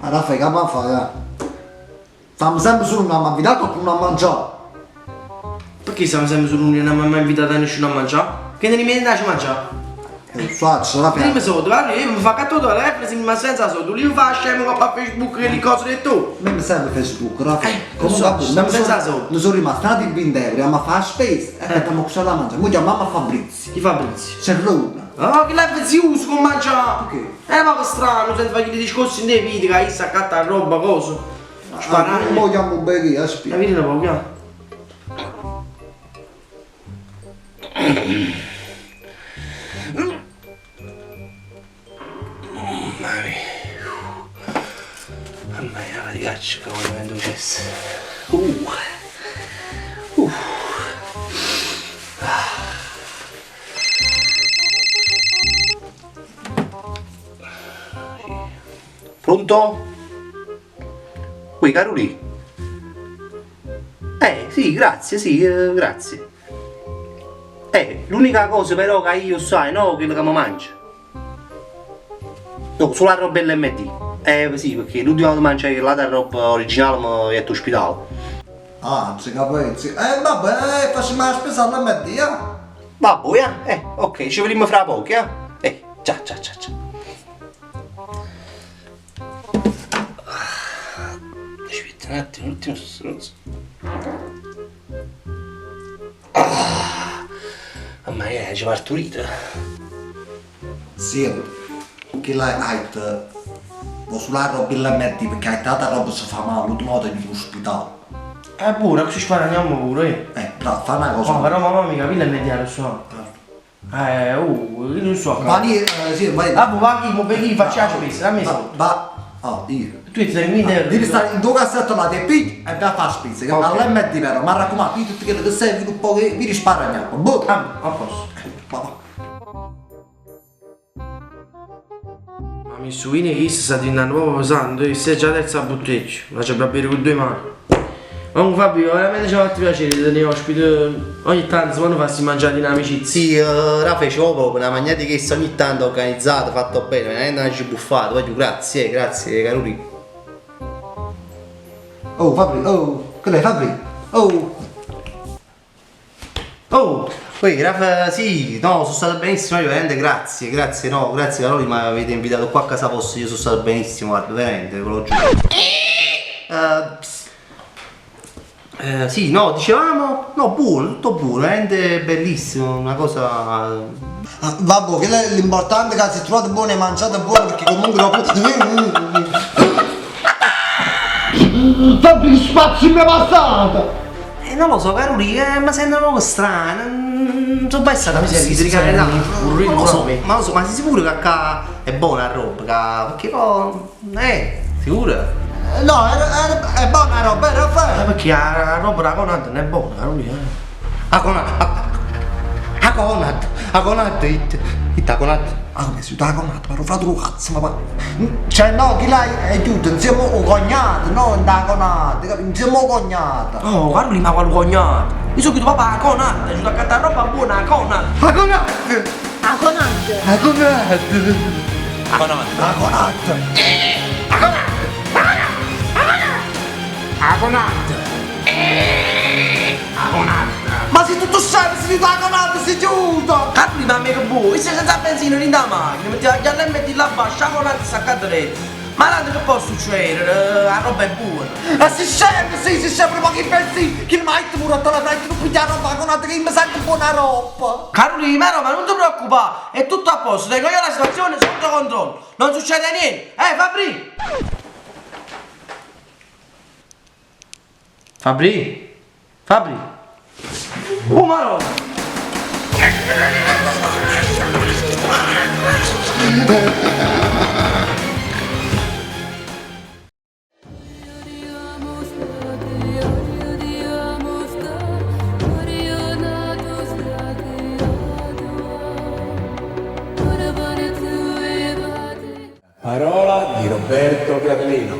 Ah Raffaè, che amma fa, ja? Stamm semp sul nun amma invità qualcuno a mangià. Perché stamm semp sul nuje nun amma mai invitato a nisciuno a mangià? Che tenimm niente 'a ce mangià? E 'o saccio, Raffaè. Tenimm soldi, va io mi fa accattà 'o telefono si ma senza soldi, vulimm fa 'a scema 'ncopp a Facebook chelli cose che tu. Me serve Facebook, Raffaè. Eh, Comunque lo so, me senza soldi. Ne sono rimasti n'ati 20 euro, amma fa 'a spesa e mettiamo a da mangià. Mo chiamammo a Fabrizio. Chi Fabrizio? Cerrone. Oh, chillo è viziuso come mangia! Perché? È nu poco strano, senza fare chilli discorsi in dei video che issa accatta 'a roba, cosa. Sparagna. Mo chiamo Beghì, aspetta. E vedi un po', chiama. Mamma mia. Mamma mia, la faticaccia che voglio prendere cesso. Pronto? Uè Carulì? Eh sì, grazie, sì, eh, grazie. L'unica cosa però che io sai, no, quello che mi mangio. No, solo la roba LMD. Eh sì, perché l'ultima volta mangiai l'altra roba originale mi jetto ospitale. Ah, ci capisci. Vabbè, facciamo la spesa all'MD, eh? Vabbè, eh, ok, ci vediamo fra poco, eh? Ciao, ciao, ciao, ciao. Aspetta un attimo, un ultimo stronzo. Ah, mamma mia, c'è partorito. Sì, che l'hai detto, sulla roba l'MD perché hai tanta roba si fa male, l'ultima volta in ospedale. Pure, così sparagniamo pure, eh. Bravo, fa una cosa. Ma però mamma mia, capì l'MD adesso? Io non so. Ma lì, sì, vai. Ah, va chi, mo per chi faccia la spesa, dammi Va, soldi. va. Oh, io. Tu ti sei quindi Devi stare in tuo cassetto là, ti pigli e vai a fare spesa, che Ok. all'MD però, ma raccomando, io tutto quello che serve un po' che vi risparmiamo. Boh. Ah, a posto. Va, va. Ma mi suini che sta diventando proprio pesante, questa è già la terza bottiglia, la c'è da bere con due mani. Comunque Fabio, veramente ci ha fatto piacere di tenere ospite, ogni tanto quando fa si mangiare in amicizia. Sì, Rafa, ci vuole proprio una magnata che ogni tanto organizzata, fatto bene, veramente una ci buffata, voglio grazie, grazie Carulì. Oh Fabri, oh, quello è Fabri, oh. Oh! Poi Rafa, sì, no, sono stato benissimo, io veramente grazie, grazie, no, grazie Caroli, mi avete invitato qua a casa vostra, io sono stato benissimo, guarda, veramente, ve lo giuro. Sì, no, dicevamo, no, buono, tutto buono, veramente bellissimo, una cosa... Ah, vabbè, che l'importante è che si trovate buone e mangiate buone, perché comunque dopo... Fabri, che spazio mi è passato! Non lo so, Caroli, mi sembra un po' strano, non sono mai stata così, sì, di sì, carità. sì, Non lo so, sì. ma lo so, ma sei sicuro che qua è buona la roba? Che, perché poi... sicuro? No, è buona la roba, era fatta. Perché la roba da Conad non è buona, Caroli, eh. A Conad, a Conad, a Conad, it, it a Conad. Ah, come si da Conad, ma ho fatto un cazzo, ma pa-. Cioè no, chi l'hai è chiuso insieme al cognato, no, da Conad, capi? Insieme al cognato. Oh, Caroli, ma quale cognato? Io sono chiuso papà a Conad, è giù a cattare roba buona a Conad. A Conad! A Conad! A Conad! A Conad! A Conad! A Conad! A Conad! Ma se tutto scemo, si da Conad, si chiude! Caroli, ma me che vuoi? Se senza benzina in da macchina, metti la chiave e metti la bascia, Conad sta a dentro. Ma tanto che può succedere? La roba è buona. Ma si scemo, sì, si scemo, ma che benzina? Chi mai ti pure a la fretta, non pigliare roba Conad, che mi sento buona roba. Caroli, ma no, ma non ti preoccupare, è tutto a posto, tengo io la situazione sotto controllo, non succede niente. Fabri! Fabri? Fabri? Oh, ma no! Parola di Roberto Carlino.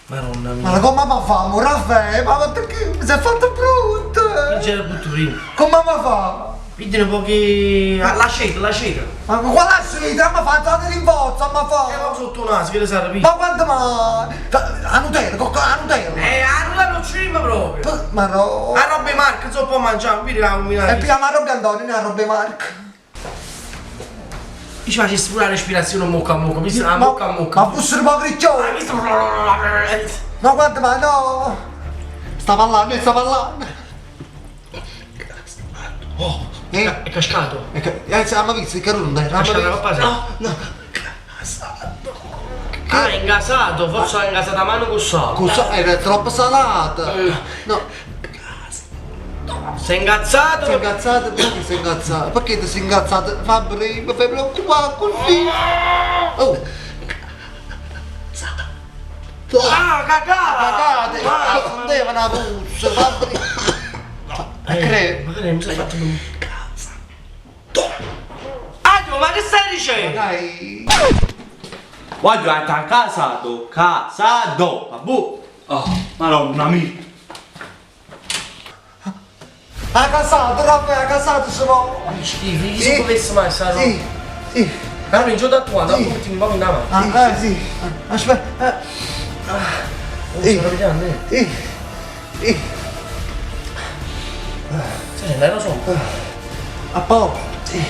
Madonna mia. Ma come ma fa, Raffaele? Ma perché mi si è fatto brutto? Che c'era brutto prima? Come ma fa? Vedi un po' che... Ah, lasciate, lasciate. Ma qual è? litri, amma fa, insalata di rinforzo, amma fa. E ma sotto 'o naso, che ne serve? Ma quanto mai? A Nutella, a Nutella. A Nutella non ci rimane proprio. Ma no. A roba 'e Marco, non può mangiare, non vedi che la combinata. E prima a roba Antonio, non a roba Marco. Io ci facessi pure la respirazione mocca a mocca, visto? A mocca a mocca. Ma fosse un po' griccione. Visto? No, quanto ma no. Sta parlando, sta parlando. Oh, Eh? è cascato. E che, abbiamo visto il carone, È cascato la coppa No, no. Ah, è ingasato, forse l'ha ingasata a mano con sale. Cosa? Era troppo salata. No. Sei ingazzato? Sei ingazzato? Perché sei ingazzato? Perché ti sei ingazzato? Fabri, mi fai preoccupare così. Oh. Ah, cagata! Cagate! Ma Deve una puzza, Fabri. Cre. Ma che mi sono fatto un cazzo. Ah, ma che stai dicendo? Dai. Voglio andare a casato, casato, vabbè. Oh, madonna mia. A casato, Raffaele, a casato se no. Schifo, chi si potesse mai stare? Sì, sì. Ma non già attuato, dopo ti proprio in avanti. Ah, sì. Aspetta. Oh, sto pigliando, eh. Sì. Sì. Sì, dai, lo so. A poco. Sì.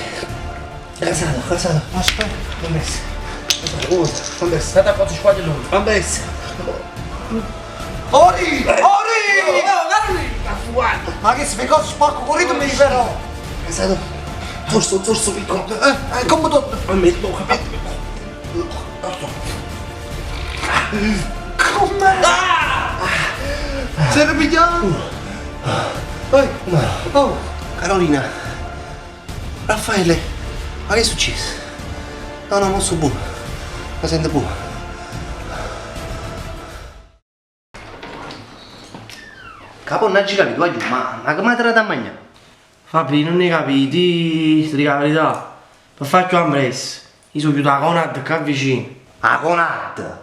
Casato, casato. Aspetta. Vabbè. Vabbè. State a quattro squadre lui. Vabbè. Ori! Ori! Ma che si fa cosa spacco corrido mi però! Casato. Torso, torso piccolo. Come tu? Capito. Come? Se ne pigliamo? Oh! Carolina. Raffaele. Ma che è successo? No, no, non so buono. Mi sento buono. Capo, non hai capito, voglio, ma come te la da mangiare? Fabri, non ne capiti, ti dico la verità. Per far più ambress, io sono chiuso la Conad qua vicino. Ah, Conad!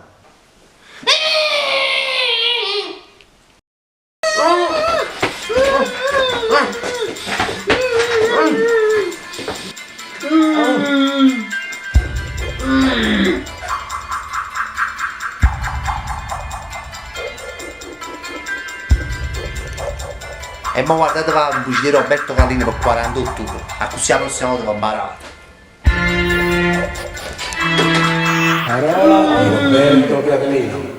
E mo guardate va un di Roberto Carlino per 48 ore. A così la prossima volta va imparate. Parola di Roberto Carlino.